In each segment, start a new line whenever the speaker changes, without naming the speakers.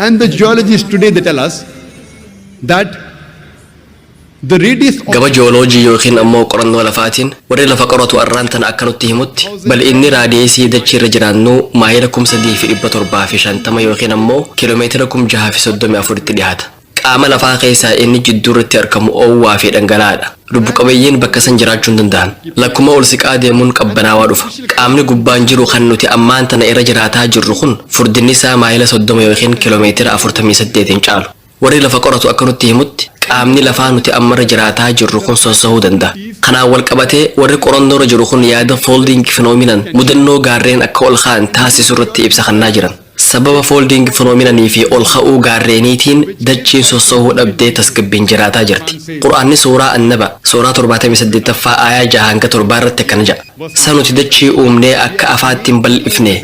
And the geologists today, they tell us that the radius of
Gama jiyooloojii yookiin ammoo qorannoo lafaatiin, warri lafa qoratu arraan tana akka nutti himutti, bal'inni raadiyeesii dachii irra jiraannu maayila 3750 yookiin ammoo kiiloomeetira 6034tti dhiyaata. Qaama lafaa keessaa inni jidduu irratti argamu oowwaa fi dhangala'aadha. Lubbu qabeeyyiin bakka san jiraachuu hin danda'an. Lakkuma ol siqaa deemuun qabbanaawaa dhufa. Qaamni gubbaan jiru kan nuti ammaan tana irra jiraataa jirru kun furdinni isaa maayila 30 yookiin kiiloomeetira 48 caalu. Warri lafa qoratu akka nutti himutti, qaamni lafaa nuti ammarra jiraataa jirru kun sossahuu danda'a. Kanaan wal qabatee warri qorannoo irra jiru kun yaada folding phenomenon, mudannoo gaarreen akka ol ka'an taasisu irratti ibsa kennaa jiran. Sababa folding phenomenonii fi ol ka'uu gaarreeniitiin dachiin sossahuu dhabdee tasgabbiin jiraataa jirti. Qur'aanni suuraa Annaba suuraa 78ffaa aayaa 6 hanga 7 irratti akkana jedha. "Sa nuti dachii uumnee akka afaatti hin bal'ifne,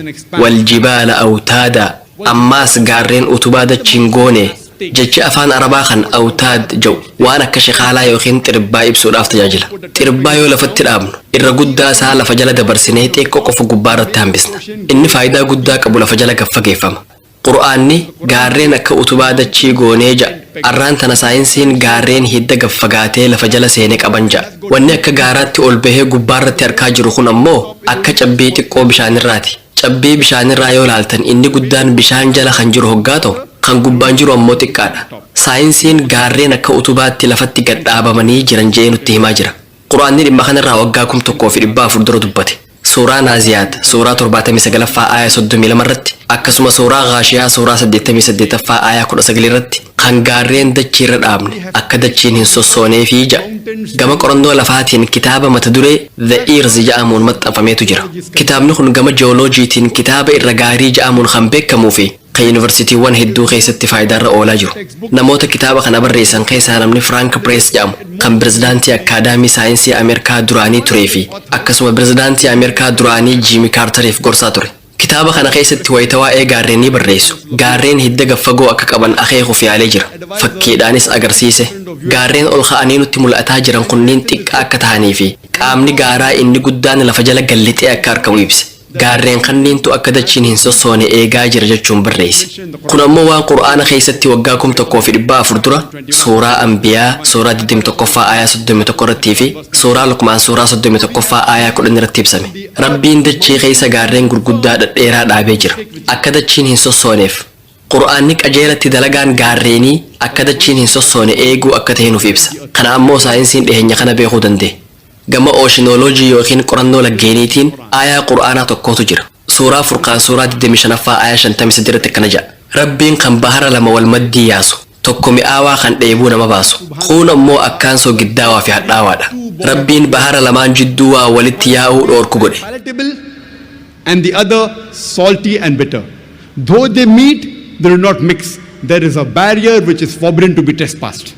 والجبال أوتادا, ammaas gaarreen utubaa dachiin goone." Jechi afaan Arabaa kan أوتاد jedhu waan akka shikaalaa yookiin xiribbaa ibsuudhaaf tajaajila. Xiribbaa yoo lafatti dhaabnu, irra guddaa isaa lafa jala dabarsinee xiqqoo qofa gubbaa irratti hambisna. Inni faayidaa guddaa qabu lafa jala gaffageeffama. Qur'aanni gaarreen akka utubaa dachii goonee ja'a. Arraan tana saayinsiin gaarreen hidda gaffagaatee lafa jala seenee qaban ja'a. Wanni akka gaaraatti ol bahee gubbaa irratti argaa jiru kun ammoo akka cabbii xiqqoo bishaanirraati. Cabbii bishaanirraa yoo laaltan, inni guddaan bishaan jala kan jiru hoggaa ta'u, kan gubbaan jiru ammoo xiqqaadha. Saayinsiin gaarreen akka utubaatti lafatti gad dhaabamanii jiran je'ee nutti himaa jira. Quraanni dhimma kanarraa waggaa 1400 dura dubbate. Suuraa Naaziyaat suuraa 79ffaa aayaa 32 irratti, akkasuma suuraa Gaashiyaa suuraa 88ffaa aayaa 19 irratti, kan gaarreen dachii irra dhaabne akka dachiin hin sossooneefii ja'a. Gama qorannoo lafaatiin kitaaba mata duree The Earth jedhamuun maxxanfameetu jira. Kitaabni kun gama jiyooloojiitiin kitaaba irra gaarii jedhamuun kan beekamuu fi kan yuunivarsiitiiwwan hedduu keessatti faayidaarra oolaa jiru. Namoota kitaaba kana barreessan keessaa namni Frank Press jedhamu kan pirezidaantii Akaadaamii Saayinsii Ameerikaa duraanii turee fi akkasuma pirezidaantii Ameerikaa duraanii Jiimi Kaartariif gorsaa ture. Kitaaba kana keessatti wayita waa'ee gaarreenii barreessu, gaarreen hidda gaffagoo akka qaban akeekuuf yaalee jira. Fakkiidhaanis agarsiise. Gaarreen ol ka'anii nutti mul'ataa jiran kunniin xiqqaa akka ta'anii fi qaamni gaaraa inni guddaan lafa jala gallixee akka argamu ibse. Gaarreen kanniintu akka dachiin hin sossoone eegaa jira jechuun barreesse. Kun ammoo waan Qur'aana keessatti waggaa 1400 dura suuraa Ambiyaa suuraa 21ffaa aayaa 31 irrattii fi suuraa Luqmaan suuraa 31ffaa aayaa 10 irratti ibsame. Rabbiin dachii keessa gaarreen gurguddaa dhedheeraa dhaabee jira. Akka dachiin hin sossooneef. Qur'aanni qajeelatti dalagaan gaarreenii akka dachiin hin sossoone eeguu akka ta'e nuuf ibsa. Kana ammoo saayinsiin dhiheenya kana beekuu danda'e. Gama ooshinoloojii yookiin qorannoo laggeeniitiin aayaa Qur'aanaa tokkotu jira. Suuraa Furqaan suuraa 25ffaa aayaa 53 irratti akkana jedha. "Rabbiin kan bahara lama wal maddii yaasu, tokko mi'aawaa kan dheebuu nama baasu, kuun ammoo akkaan soogiddaawaa fi hadhaawaadha. Rabbiin bahara lamaan jidduu waa walitti yaa'uu dhoorku godhe."
palatable and the other salty and bitter. Though they meet, they do not mix. There is a barrier which is forbidden to be trespassed.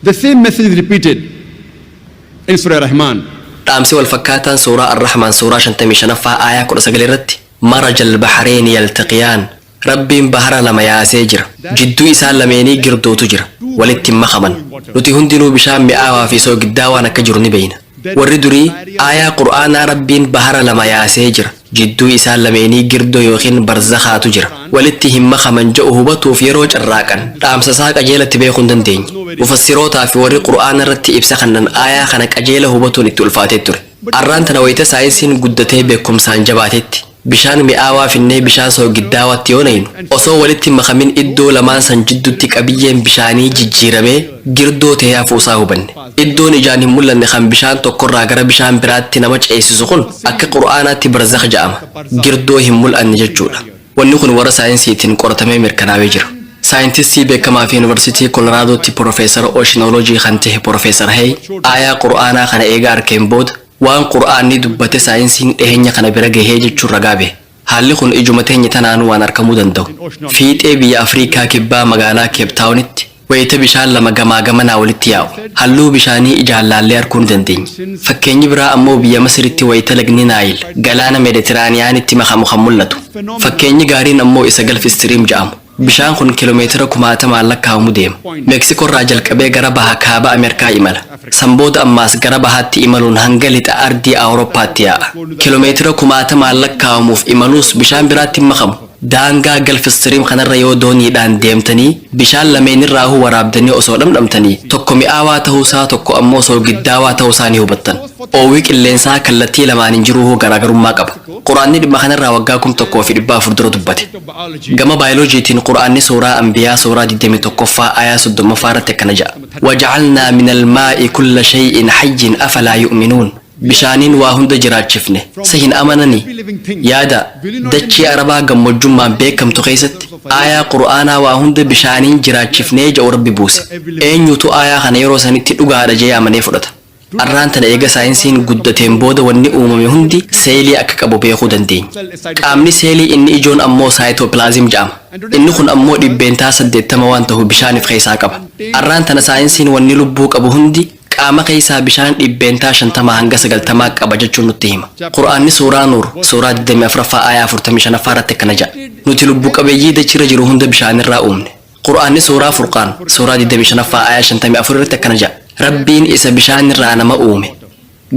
The same message is repeated in Surah Rahman.
Dhaamsi wal fakkaataan suuraa Arrahmaan suuraa 55ffaa aayaa 19 irratti, "مرج البحرين يلتقيان", Rabbiin bahara lama yaasee jira. Jidduu isaan lameenii girdootu jira. Walitti hin makaman. Nuti hundinuu bishaan mi'aawaa fi soogiddaawaan akka jiru ni beeyna. Warri durii aayaa Qur'aanaa "Rabbiin bahara lama yaasee jira. Jidduu isaan lameenii girdoo yookiin barzakhaatu jira. Walitti hin makaman" jedhu hubatuuf yeroo carraaqan, dhaamsa isaa qajeelatti beekuu hin dandeenye. Mufassirootaa fi warri Qur'aana irratti ibsa kannan aayaa kana qajeela hubatuun itti ulfaatee ture. Arraan tana wayita saayinsiin guddatee beekumsaan jabaatetti, bishaan mi'aawaa finnee bishaan soogiddaawatti yoo naynu, osoo walitti hin makamin iddoo lamaan san jidduutti qabiyyeen bishaanii jijjiiramee girdoo ta'ee hafuusaa hubanne. Iddoon ijaan hin mul'anne kan bishaan tokkorraa gara bishaan biraatti nama ceesisu kun akka Qur'aanaatti barzakh jedhama. Girdoo hin mul'anne jechuudha. Wanni kun warra saayinsiitiin qoratamee mirkanaa'ee jira. Saayintistii beekamaa fi Yuunivarsiitii Koloraadotti Profeesar Ooshinoloojii kan ta'e Profeesar Hey, aayaa Qur'aanaa kana eega arkeen booda, waan Qur'aanni dubbate saayinsiin dhiheenya kana bira gahee jechuun ragaa bahe. Haalli kun ijuma teenya tanaan waan argamuu danda'u. Fiixee biyya Afriikaa Kibbaa magaalaa Keeptaawunitti wayita bishaan lama gamaa gamanaa walitti yaa'u, halluu bishaanii ijaan laallee arguu ni dandeenya. Fakkeenyi biraa ammoo biyya Masiritti wayita lagni Naayil galaana Meeditiraaniyaanitti makamu kan mul'atu. Fakkeenyi gaariin ammoo isa Gulf Stream jedhamu. Bishaan kun kiiloomeetira kumaatamaan lakkaa'amu deema. Meeksikoo irraa jalqabee gara baha kaaba Ameerikaa imala. San booda ammaas gara bahaatti imaluun hanga lixa ardii Awurooppaatti yaa'a. Kiiloomeetira kumaatamaan lakkaa'amuuf imaluus bishaan biraatti hin makamu. Daangaa Gulf Stream kanarra yoo dooniidhaan deemtanii bishaan lameenirraahuu waraabdanii osoo dhamdhamtanii, tokko mi'aawaa ta'uusaa, tokko ammoo soogiddaawaa ta'uusaa ni hubattan. Oowwii qilleensaa kallattii lamaaniin jiruuhuu garaagarummaa qaba. Qur'aanni dhimma kanarraa waggaa 1400 dura dubbate. Gama baayoloojiitiin Qur'aanni suuraa Anbiyaa suuraa 21ffaa ayaa 30ffaa irratti akkana ja'a: "Wajacalnaa min almaa'i kulla shay'in hayyin, afalaa yu'minuun?" Bishaaniin waa hunda jiraachifne, sa hin amananii? Yaada dachii Arabaa gammojjummaan beekamtu keessatti aayaa Qur'aanaa waa hunda bishaaniin jiraachifnee ja'u Rabbi buuse. Eenyutu aayaa kana yeroo sanitti dhugaadha jee amanee fudhata? Arraan tana eega saayinsiin guddateen booda wanni uumame hundi seelii akka qabu beekuu dandeenya. Qaamni seelii inni ijoon ammoo cytoplasm jedhama. Inni kun ammoo 80% waan ta'u bishaaniif keessaa qaba. Arraan tana saayinsiin wanni lubbuu qabu hundi qaama keessaa bishaan 50% hanga 90 qaba jechuun nutti hima. Qur'aanni suuraa Nuur suuraa 24ffaa aayaa 45ffaa irratti akkana jedha: "Nuti lubbuu qabeeyyii dachirra jiru hunda bishaanirraa uumne." Qur'aanni suuraa Furqaan suuraa 25ffaa aayaa 54 irratti akkana jedha: "Rabbiin isa bishaanirraa nama uume."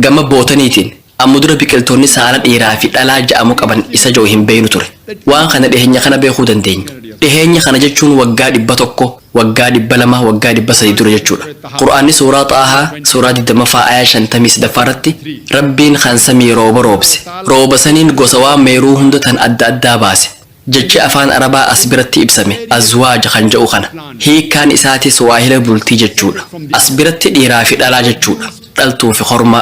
Gama bootaniitiin amma dura biqiltoonni saala dhiiraa fi dhalaa ja'amu qaban isa jiru hin beeynu ture. Waan kana dhiheenya kana beekuu dandeenya. Dhiheenya kana jechuun waggaa 100, waggaa 200, waggaa 300 dura jechuudha. Qur'aanni suuraa Xaahaa suuraa 20ffaa aayaa 53ffaa irratti, "Rabbiin kan samii rooba roobse, rooba saniin gosa waan meeruu hunda tan adda addaa baase." Jechi afaan Arabaa as biratti ibsame azwaaja kan jedhu kana. Hiikkaan isaatis waahila bultii jechuudha. As biratti dhiiraa fi dhalaa jechuudha. Dhaltuu fi hormaa.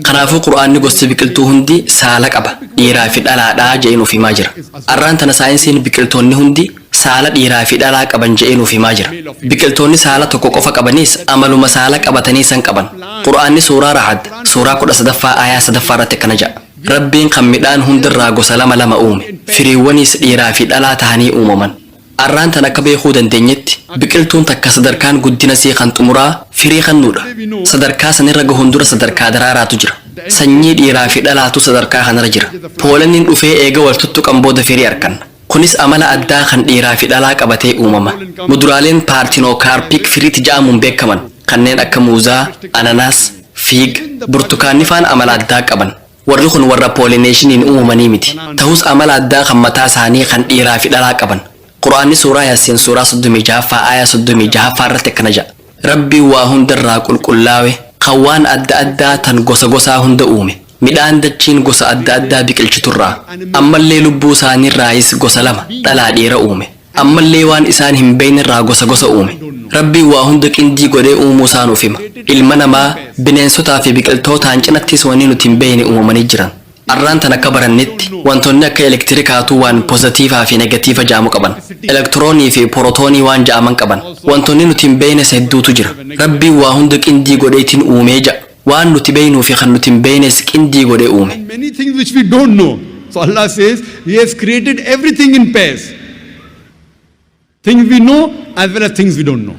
Kanaafuu Qur'aanni gosti biqiltuu hundi saala qaba. Dhiiraa fi dhalaadhaa jedhee nuuf himaa jira. Arraan tana saayinsiin biqiltoonni hundi saala dhiiraa fi dhalaa qaban jedhee nuuf himaa jira. Biqiltoonni saala tokko qofa qabanis amaluma saala qabatanii san qaban. Qur'aanni suuraa Ra'ad suuraa 13ffaa aayaa 3ffaa irratti akkana jedha: "Rabbiin kan midhaan hundirraa gosa lama lama uume. Firiiwwanis dhiiraa fi dhalaa tahanii uumaman." Arraan tan akka beekuu dandeenyetti biqiltuun takka sadarkaan guddina sii kan xumuraa firii kennuudha. Sadarkaa sanirra gahuun dura sadarkaa daraaraatu jira. Sanyii dhiiraa fi dhalaatu sadarkaa kanarra jira. Poolaniin dhufee eega wal tuttuqan booda firii arganna. Kunis amala addaa kan dhiiraa fi dhalaa qabatee uumama. Muduraaleen parthenocarpic fruit ja'amuun beekaman kanneen akka muuzaa, ananaas, fig, burtukaanni faan amala addaa qaban. Warri kun warra pollinationiin uumamanii miti. Ta'us amala addaa kan mataa isaanii kan dhiiraa fi dhalaa qaban. Qur'aanni suuraa Yaasiin suuraa 36ffaa aayaa 36ffaa irratti akkana jedha: "Rabbiin waa hundarraa qulqullaawe, kan waan adda addaa tan gosa gosaa hunda uume. Midhaan dachiin gosa adda addaa biqilchiturraa. Ammallee lubbuu isaaniirraayis gosa lama, dhalaa dhiira uume. Ammallee waan isaan hin beeknerraa gosa gosa uume." Rabbiin waa hunda qindii godhee uumuu isaa nuuf hima. Ilma namaa, bineensotaa fi biqiltootaan cinattis wanni nuti hin beekne uumamanii jiran. Arraan tan akka barannetti wantoonni akka elektirikaatuu waan pozitiivaa fi negatiiva ja'amu qaban. Elektiroonii fi porotoonii waan ja'aman qaban. Wantoonni nuti hin beeknes hedduutu jira. Rabbiin waa hunda qindii godheetiin uumee ja'a. Waan nuti beeknuu fi kan nuti hin beeknes qindii godhee uume.
And many things which we don't know. So Allah says He has created everything in pairs. Things we know as well as things we don't know.